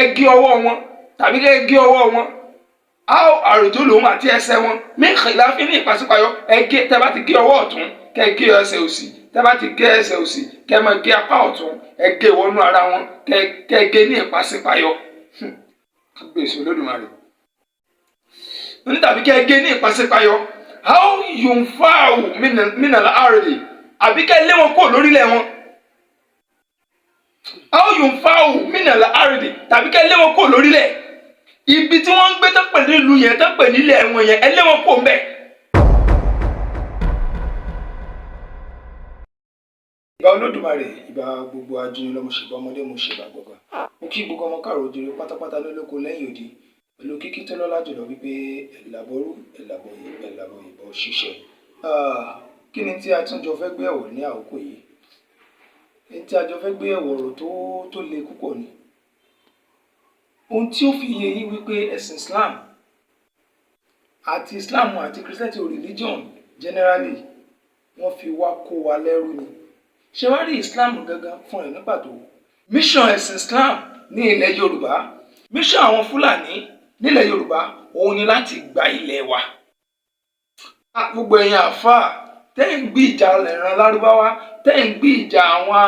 ẹ gé ọwọ́ wọn, tàbí kẹ́ ẹ gé ọwọ́ wọn, aw arjuluhum, àti ẹsẹ̀ wọn, min khilafin, ní ìpàsípàyọ. Ẹ gé, tẹ́ bá ti gé ọwọ́ ọ̀tún, kẹ́ ẹ gé ẹsẹ̀ òsì, tẹ́ bá ti gé ẹsẹ̀ òsì, kẹ́ ẹ máa gé apá ọ̀tún, ẹ gé wọnú ara wọn, kẹ́ ẹ gé ní ìpàsípàyọ. Kábíyèsí Olódùmarè. Ní tàbí kẹ́ ẹ gé ní ìpàsípàyọ, aw yunfaw minal ardi, àbí kẹ́ ẹ lé wọn kúrò lórílẹ̀ wọn, aw yunfaw minal ardi, tàbí kẹ́ ẹ lé wọn kúrò lórílẹ̀ ibi tí wọ́n ń gbé, tó pè nílùú yẹn, tó pè nílẹ̀ wọn yẹn, ẹ lé wọn kúrò ńbẹ̀. Ìbà Olódùmarè, ìbà gbogbo ajínigbé, mo ṣèbà ọmọdé, mo ṣèbà gbọ̀ngàn, mo kí gbogbo ọmọ káàrọ̀ òjìrè pátápátá lólóko lẹ́yìn òdi pẹ̀lú kíkí tó lọ́lá jùlọ wípé ẹ̀làbọ̀rú, ẹ̀làbọ̀yè, ẹ̀làbọ̀yè ṣíṣe. Kí ni tí a tún jọ fẹ́ gbé ẹ̀wọ̀ ní àkókò yìí? Ní tí a jọ fẹ́ gbé ẹ̀wọ̀, ọ̀rọ̀ tó le púpọ̀ ni. Ohun tí ó fi yé yín wípé ẹ̀sìn Islam àti Islam àti Christianity or religion generally, wọ́n fi wá kó wa lẹ́rú ni. Ṣé wá rí Islam gangan fún ẹ̀ ní pàtó, mission ẹ̀sìn Islam ní ilẹ̀ Yorùbá, mission àwọn Fúlàní nílẹ̀ Yorùbá, òun ni láti gba ilẹ̀ wa. Gbogbo ẹ̀yin àáfàá tẹ́ ń gbé ìjà ìran Lárúbáwá, tẹ́ ń gbé ìjà àwọn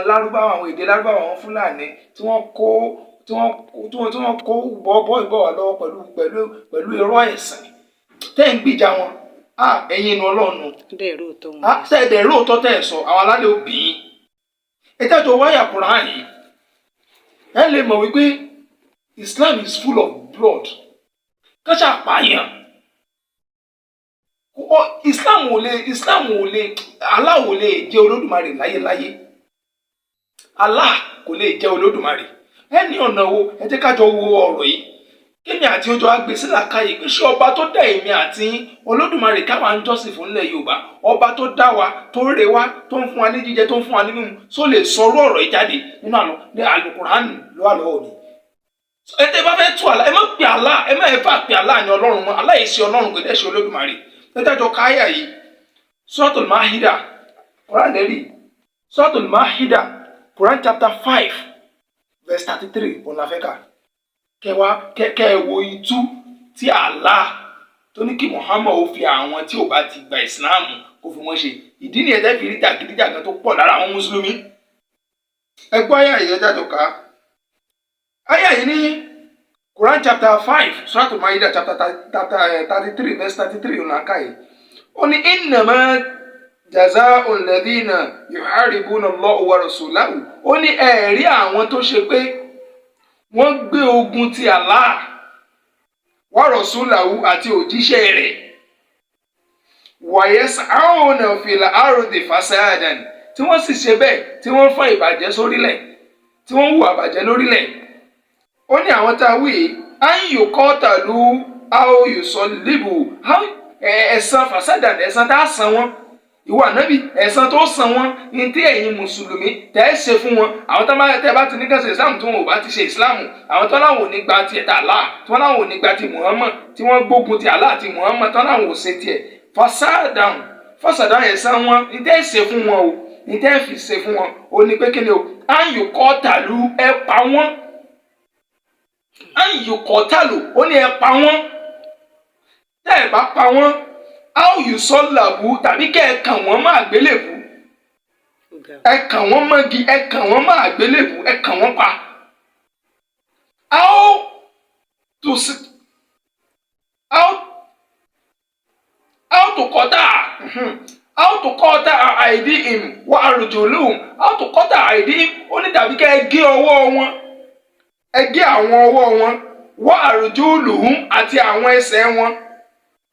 Lárúbáwá, àwọn èdè Lárúbáwá, àwọn Fúlàní tí wọ́n kó bọ́ ìbọ̀ wá lọ́wọ́ pẹ̀lú irọ́ ẹ̀sìn, tẹ́ ń gbìjà wọn, ẹ̀yin inú Ọlọ́run tẹ́ ẹ̀dẹ̀ róòtọ́ tẹ́ ẹ̀ sọ, àwọn alálẹ̀ òbí ẹ jájọ wáyà Kùránì yìí, ẹ lè mọ̀ wípé Islam is full of blood. Kọ́ṣà pààyàn, Islam ò lè, Allah ò lè jẹ́ Olódùmarè láyéláyé. Allah kò lè jẹ́ Olódùmarè. Ẹ ní ọ̀nà wo? Ẹ jẹ́ ká jọ wo ọ̀rọ̀ yìí, kémi àti ojú àgbè sílà káyè pé ṣé ọba tó dá èmi àti Olódùmarè káwa ń jọ́sìn fún nílẹ̀ Yorùbá, ọba tó dá wa, tó rè wa, tó ń fún wa ní jíjẹ, tó ń fún wa ní mímu, só lè sọrú ọ̀rọ̀ yìí jáde nínú àlọ́ ní Àlùkùránì ló wà lọ́wọ́ mi? Ẹ tẹ́ bá fẹ́ tú àlá, ẹ má pè àlá, ẹ má ẹ fà pè àlá ní Ọlọ́run mọ́. Àlá yìí ṣe Ọlọ́run, kò dẹ́ ṣe Olódùmarè. Ẹ dájọ́ káyà yìí, Suratul Mahida, Quran lẹ́rìí, Suratul Mahida, Quran chapter 5 verse 33, òun la fẹ́ kà. Kẹwàá kẹ ẹ wo itú tí Allah tó ní kí Muhammad ó fi àwọn tí ò bá ti gba Ìsìláàmù kó fi wọ́n ṣe. Ìdí nìyẹn tẹ́ fi rí jàgídíjàgan tó pọ̀ lára àwọn mùsùlùmí. Ẹ gbọ́ àyà yìí, ẹ jájọ ká àyà yìí ní Quran chapter 5, Suratul Maida, chapter 33 verse 33, òun là ń kà yìí. Ó ní innama jaza'u alladhina yuharibuna Allaha wa rasulahu. Ó ní ẹ̀rí àwọn tó ṣe pé wọ́n gbé ogun ti Allah wa rasulahu àti òjíṣẹ́ rẹ̀, wa yas'auna fil ardi fasadan, tí wọ́n sì ṣe bẹ́ẹ̀, tí wọ́n fọ́n ìbàjẹ́ sórílẹ̀, tí wọ́n hùwà bàjẹ́ lórílẹ̀. Ó ní àwọn tá a wí, an yuqatalu aw yusallibu, ẹ̀san fasadan, ẹ̀san tá a san wọ́n, ìwọ ànábì, ẹ̀san tó san wọ́n ní tí ẹ̀yin mùsùlùmí tẹ́ ẹ ṣe fún wọn, àwọn tó bá tẹ́ bá ti ní kàn ṣe Islam, tí wọn ò bá ti ṣe Islam, àwọn tó láwọn ò ní gba tiẹ̀ tá Allah, tí wọ́n láwọn ò ní gba ti Muhammad, tí wọ́n gbógun ti Allah àti Muhammad, tí wọ́n láwọn ò ṣe tiẹ̀, fasadan, fasadan, ẹ̀san wọn ní tẹ́ ẹ ṣe fún wọn o, ní tẹ́ ẹ fi ṣe fún wọn o ní pé kíni o? An yuqatalu, ẹ pa wọ́n. An yuqatalu, ó ní ẹ pa wọ́n. Tẹ́ ẹ bá pa wọ́n, aw yusallabu, tàbí kẹ́ ẹ kàn wọ́n mọ́ àgbélébù, ẹ kàn wọ́n mọ́gi, ẹ kàn wọ́n mọ́ àgbélébù, ẹ kàn wọ́n pa, aw to aw aw tuqatta aw tuqatta aydihim wa arjuluhum, aw tuqatta aydihim. Ó ní tàbí kẹ́ ẹ gé ọwọ́ wọn, ẹ gé àwọn ọwọ́ wọn, wa arjuluhum, àti àwọn ẹsẹ̀ wọn,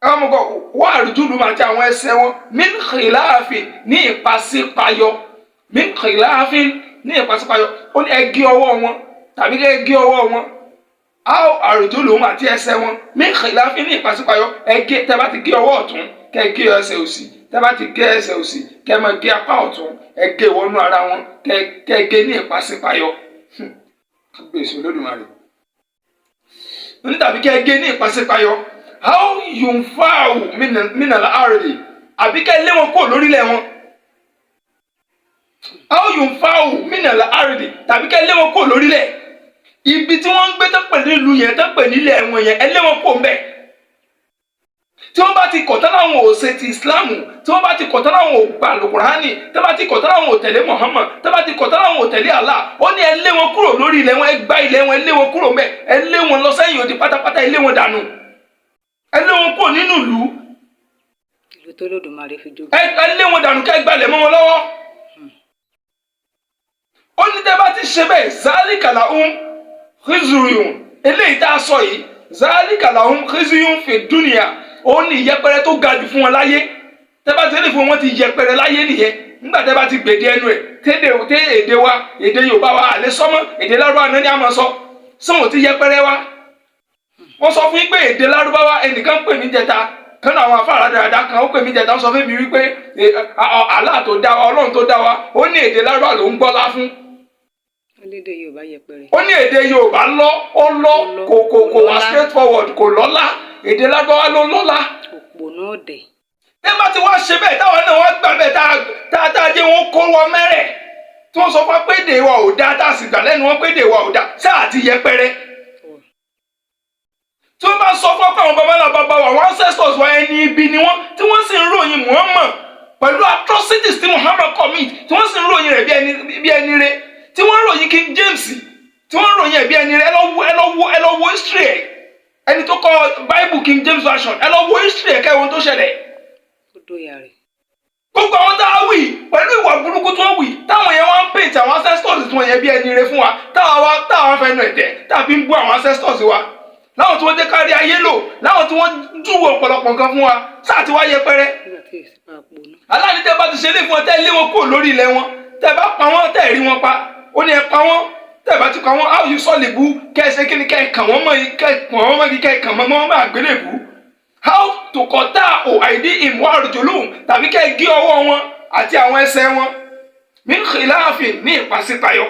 ẹ wọ́n mọ̀ kọ́, wa arjuluhum, àti àwọn ẹsẹ̀ wọn, min khilafin, ní ìpàsípayọ, min khilafin, ní ìpàsípayọ. Ó ní ẹ gé ọwọ́ wọn, tàbí kẹ́ ẹ gé ọwọ́ wọn, aw arjuluhum, àti ẹsẹ̀ wọn, min khilafin, ní ìpàsípayọ. Ẹ gé, tẹ́ bá ti gé ọwọ́ ọ̀tún, kẹ́ ẹ gé ẹsẹ̀ òsì, tẹ́ bá ti gé ẹsẹ̀ òsì, kẹ́ ẹ máa gé apá ọ̀tún, ẹ gé wọnú ara wọn, kẹ́ ẹ gé ní ìpàsípayọ. Kábíyèsí Olódùmarè. Ní tàbí kẹ́ ẹ gé ní ìpàsípayọ, aw yunfaw minal ardi, àbí kẹ́ ẹ lé wọn kúrò lórílẹ̀ wọn, aw yunfaw minal ardi, tàbí kẹ́ ẹ lé wọn kúrò lórílẹ̀. Ibi tí wọ́n ń gbé tán pè nílùú yẹn, tán pè nílẹ̀ wọn yẹn, ẹ lé wọn kúrò ńbẹ̀. Tí wọ́n bá ti kọ̀ tán láwọn ò ṣe ti Ìsìláàmù, tí wọ́n bá ti kọ̀ tán láwọn ò gba Àlùkùránì, tí wọ́n bá ti kọ̀ tán láwọn ò tẹ̀lé Muhammad, tí wọ́n bá ti kọ̀ tán láwọn ò tẹ̀lé Allah, ó ní ẹ lé wọn kúrò lórí ilẹ̀ wọn, ẹ gba ilẹ̀ wọn, ẹ lé wọn kúrò ńbẹ̀, ẹ lé wọn lọ sẹ́yìn odi pátápátá, ẹ lé wọn dànù, ẹ lé wọn kúrò nínú ìlú. Ìlú tó lódùmarè fi jogún. Ẹ lé wọn dànù, kẹ́ gbalẹ̀ mọ́ wọn lọ́wọ́. Ó ní tẹ́ bá ti ṣe bẹ́ẹ̀, ذلك لهم خزي, eléyìí tá a sọ yìí, ذلك لهم خزي في الدنيا, ó ní ìyẹpẹrẹ tó ga jù fún wọn láyé. Tẹ́ bá ti lè fún wọn ti yẹpẹrẹ láyé nìyẹn. Nígbà tẹ́ bá ti gbèdé ẹnu ẹ̀ tẹ́lẹ̀ tẹ́ èdè wa, èdè Yorùbá wa àlẹ́ sọ́mọ́, èdè Lárúbáwá náà ni a máa sọ sọ́wọ́n ti yẹpẹrẹ wa. Wọ́n sọ fún yín pé èdè Lárúbáwá, ẹnìkan pè mí jẹta kan náà, àwọn afárá dáadáa kan, ó pè mí jẹta, ó sọ fún mi wípé Allah tó dá wa, Ọlọ́run tó dá wa, ó ní èdè Lárúbáwá ló ń gbọ́lá fún. Ó lédè Yorùbá yẹpẹrẹ. Ó ní èdè Yorùbá lọ, ó lọ, kò wá straight forward, kò lọ́lá, èdè Lárúbáwá ló lọ́lá. Òpònú ọ̀dẹ̀. Tẹ́ bá ti wá ṣe bẹ́ẹ̀, táwọn náà wá gbà bẹ́ẹ̀, tá a jẹ́ wọn kó wọn mẹ́rẹ̀, tí wọ́n sọ fún wa pé èdè wa ò dáa, tá a sì gbà lẹ́nu wọn pé èdè wa ò dáa, sáà ti yẹpẹrẹ. Tí wọ́n bá sọ fún ọkọ àwọn babalá bàbá wa, àwọn ancestors wa, ẹni ibi ni wọ́n, tí wọ́n sì ń ròyìn Muhammad pẹ̀lú atrocities tí Muhammad commit, tí wọ́n sì ń ròyìn rẹ̀ bí ẹni rẹ̀, tí wọ́n ń ròyìn King James, tí wọ́n ń ròyìn ẹ̀ bí ẹni rẹ̀, ẹ lọ wo, ẹ lọ wo, ẹ lọ wo history ẹ̀, ẹni tó kọ Bible King James Version, ẹ lọ wo history ẹ̀ kẹ́ ohun tó ṣẹlẹ̀. Ó dóyà rẹ̀. Gbogbo àwọn tá a wì pẹ̀lú ìwà burúkú tí wọ́n wì, táwọn yẹn wá ń paint àwọn ancestors tí wọ́n yẹn bí ẹni rẹ̀ fún wa, táwa wá táwa fẹnu ẹ̀tẹ̀ tàbí ń bú àwọn ancestors wa, láwọn tí wọ́n jẹ́ kárí ayé lò, láwọn tí wọ́n júwe ọ̀pọ̀lọpọ̀ nǹkan fún wa, sáà tí wá yẹpẹrẹ. Nígbà tí èsì bá ponú. Aláàní tẹ́ bá ti ṣe lé fún wọn, tẹ́ lé wọn kúrò lórí ilẹ̀ wọn, tẹ́ bá pa wọ́n, tẹ́ rí wọn pa, ó ní ẹ pa wọ́n. Tẹ́ bá ti pa wọ́n, áwòye sọ́ọ̀lì bú, kẹ́ ẹ ṣe kí ni, kẹ́ ẹ kàn wọ́n mọ́, kẹ́ ẹ kàn wọ́n mọ́, kẹ́ ẹ kàn wọ́n mọ́ àgbélébù, أو تقطع أيديهم وأرجلهم, tàbí kẹ́ ẹ gé ọwọ́ wọn àti àwọn ẹsẹ̀ wọn, من خلاف, ní ìpàsípayọ.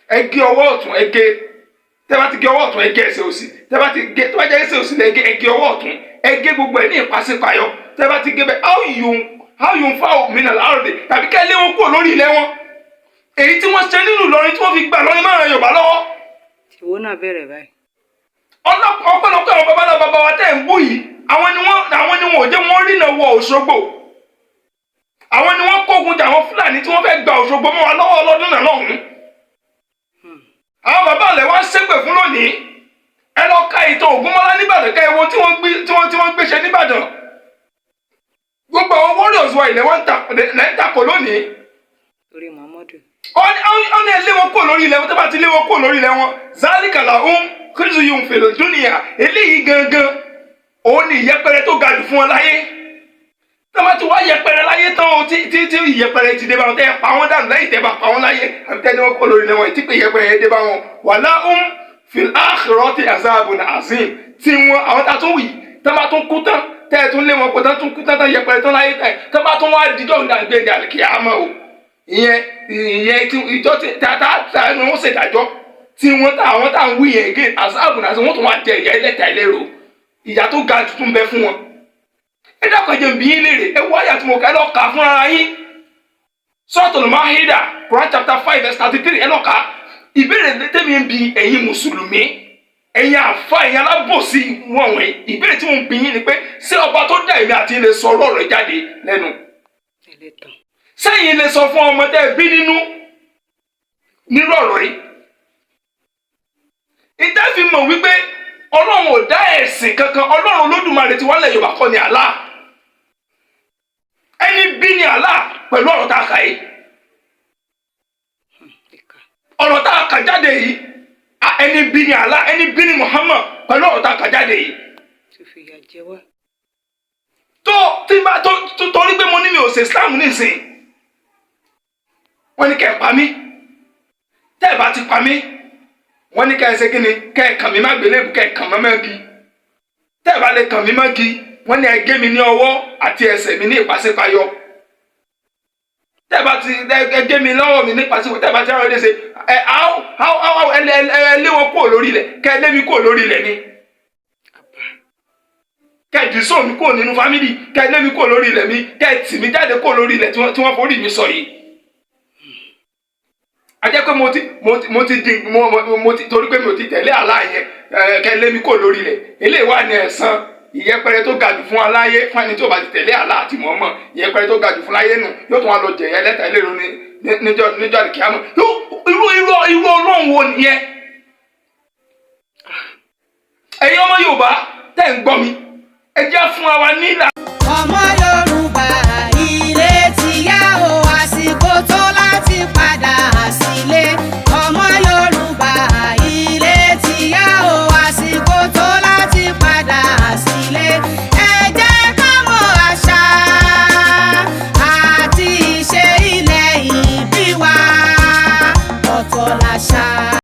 Ẹ gé ọwọ́ ọ̀tún, ẹ gé. Tẹ́ bá ti gé ọwọ́ ọ̀tún, ẹ gé ẹsẹ̀ òsì. Tẹ́ bá ti gé, tó bá jẹ́ ẹsẹ̀ òsì lẹ gé, ẹ gé ọwọ́ ọ̀tún, ẹ gé gbogbo ẹ̀ ní ìpàsípayọ. Tẹ́ bá ti gé bẹ́ẹ̀, أو ينفوا من الأرض, tàbí kẹ́ lé wọn kúrò lórí ilẹ̀ wọn, èyí tí wọ́n ṣe nínú Ìlọrin tí wọ́n fi gbà lọ́rin márùn Yorùbá lọ́wọ́. Ìwọ náà bẹ̀rẹ̀ báyìí. Ọpẹ́lọpẹ́ àwọn babalá bàbá wa tẹ́ ń bú yìí, àwọn ni wọ́n ò jẹ́ wọ́n rìnà wọ Òṣogbo. Àwọn ni wọ́n kógun jà àwọn Fúlàní tí wọ́n fẹ́ gba Òṣogbo mọ́ wa lọ́wọ́ ọlọ́dún náà lọ́hùn-ún. Àwọn bàbá rẹ̀ wá ń ṣépè fún lónìí. Ẹ lọ ka ìtàn Ògúnmọ́lá nìbàdàn, ká ewo tí wọ́n gbé tí wọ́n gbéṣe nìbàdàn. Gbogbo àwọn warriors wa ilẹ̀ wọn lẹ́ ń takò lónìí. Torí Muhammadu. Ó ní ẹ lé wọn kúrò lórí ilẹ̀ wọn. Tó bá ti lé wọn kúrò lórí ilẹ̀ wọn, ذلك لهم خزي في الدنيا, eléyìí gangan òun ni ìyẹpẹrẹ tó ga jù fún wọn láyé. Tó bá ti wá yẹpẹrẹ láyé tán o, tí ìyẹpẹrẹ ti dé bá wọn, tẹ́ ẹ pa wọn dànù lẹ́yìn tẹ́ bá pa wọn láyé àbí tẹ́ ní wọn kúrò lórí ilẹ̀ wọn, tí pé ìyẹpẹrẹ yẹn dé bá wọn, ولهم في الآخرة عذاب عظيم. Tí wọn àwọn tá a tún wì, tó bá tún kú tán, tẹ́ ẹ tún lé wọn kó tán, tún kú tán, tán yẹpẹrẹ tán láyé, tẹ́ tó bá tún wá dídọ́ gbẹ̀ndẹ̀ àlùkìyámà o, ìyẹn tí ìjọ tí tá tá tá ni wọ́n ṣèdájọ́ tí wọ́n tá àwọn tá à ń wí yẹn again, عذاب náà wọ́n tún wá jẹ ìyà ẹlẹ́ta ẹlẹ́rọ, ìyà tó ga tuntun bẹ fún wọn. Ẹ dákun, ẹ jẹ́ n bi yín léèrè. Ẹ wáyà tí mo kà, ẹ lọ kà á fúnra yín, Suratul Maida, Quran chapter 5 verse 33, ẹ lọ kà á. Ìbéèrè tẹ́mi ń bi ẹ̀yin mùsùlùmí, ẹ̀yin àfa, ẹ̀yin alábòsí wọ̀nyí, ìbéèrè tí mo ń bi yín ni pé, ṣé ọba tó dá èmi àti ilé sọ ọ̀rọ̀ jáde lẹ́nu? Ẹlẹ́tàn. Sẹ́yìn lè sọ fún ọmọ tẹ́ ẹ bí nínú nírú ọ̀rọ̀ yìí? Ìtẹ́ fi mọ̀ wípé Ọlọ́run ò dá ẹ̀sìn kankan, Ọlọ́run Olódùmarè tí wọ́n lẹ̀ Yorùbá kọ́ ni Allah, ẹni bí ni Allah pẹ̀lú ọ̀rọ̀ tá a kà yìí. Ìkà. Ọ̀rọ̀ tá a kà jáde yìí, ẹni bí ni Allah, ẹni bí ni Muhammad pẹ̀lú ọ̀rọ̀ tá a kà jáde yìí. Tó fi ìyà jẹ wá. Tó tí bá tó torí pé mo ní mi ò ṣe Islam nísìn, wọ́n ní kẹ́ ẹ pa mí. Tẹ́ ẹ bá ti pa mí, wọ́n ní kẹ́ ẹ ṣe kí ni, kẹ́ ẹ kàn mí má gbélébù, kẹ́ ẹ kàn mọ́ mọ́gi. Tẹ́ ẹ bá lè kàn mí mọ́gi, wọ́n ní ẹ gé mi ní ọwọ́ àti ẹsẹ̀ mi ní ìpàsípayọ. Tẹ́ ẹ bá ti ẹ gé mi lọ́wọ́ mi ní ìpàsípayọ, tẹ́ ẹ bá ti rán ẹ léṣe, ẹ áwọ áwọ áwọ, ẹ ẹ lé wọn kúrò lórí ilẹ̀, kẹ́ ẹ lé mi kúrò lórí ilẹ̀ ni. Àbá. Kẹ́ ẹ dìísọ̀ mi kúrò nínú family, kẹ́ ẹ lé mi kúrò lórí ilẹ̀ mi, kẹ́ ẹ tì mí jáde kúrò lórí ilẹ̀ tí wọ́n forí mi sọ yìí. A jẹ́ pé mo ti di mo ti torí pé mi ò ti tẹ̀lé Allah yẹn, ẹ kẹ́ lé mi kò lórí rẹ̀. Eléyìí wà ní ẹ̀san ìyẹpẹrẹ tó ga jù fún aláyé, fún ẹni tí ó bá ti tẹ̀lé Allah àti Muhammad. Ìyẹpẹrẹ tó ga jù fún láyé nù, yóò tún wá lọ jẹ̀yẹ ẹlẹ́ta ẹlẹ́rọ ní níjọ́ àlìkíyàmọ̀. Irú Ọlọ́run wo nìyẹn? Ẹ̀yin ọmọ Yorùbá tẹ́ ń gbọ́ mi, ẹ jẹ́ fún wa ní ìlànà.